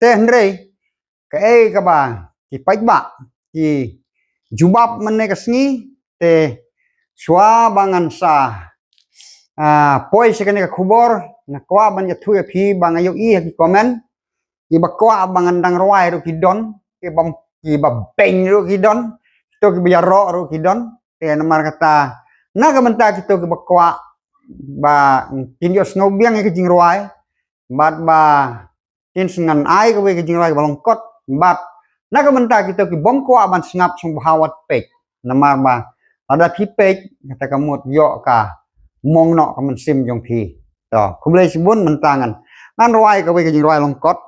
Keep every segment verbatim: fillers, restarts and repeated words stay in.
Te hynrei kaei kaba ki paidbah ki jubab mynne ka sngi, te shuwa ba ngan sa, ah, poi sha kane ka khubor, nga kwah ban ïathuh ïa phi ba nga ïohi ha ki comment, kiba kwah ba ngan dang rwai ruh ki don, kiba, kiba beiñ ruh ki don, kito kiba ïaroh ruh ki don. Te namar kata, na ka bynta kito kiba kwah ba kin ïohsngew biang ïa ka jingrwai, bad ba kin sa ngan ai kawei ka jingrwai kaba lyngkot, bad na ka bynta kito kibym kwah ban sngap, sngewbha wat peit. Namar ba lada phi peit, kata ka mut ïoh ka mong noh ka mynsiem jong phi. To, khublei shibun. Mynta ngan, ngan rwai kawei ka jingrwai lyngkot.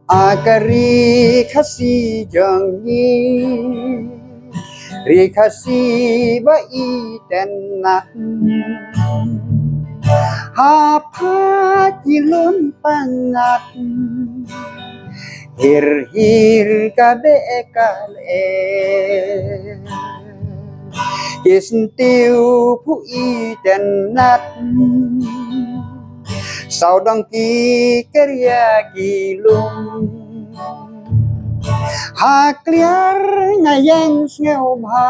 A ka ri Khasi jong ngi, ri Khasi ba itynnat, ha pha ki lum pangat, hir hir ka beh ka leh, ki syntiew phu itynnat, sawdong ki keria ki lum. Ha kliar nga ïeng sngewbha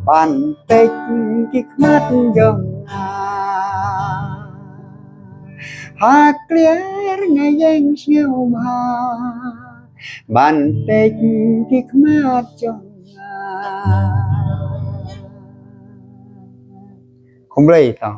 ban peit ki khmat jong nga. Ha kliar nga ïeng sngewbha ban peit ki khmat jong nga. Khublei to.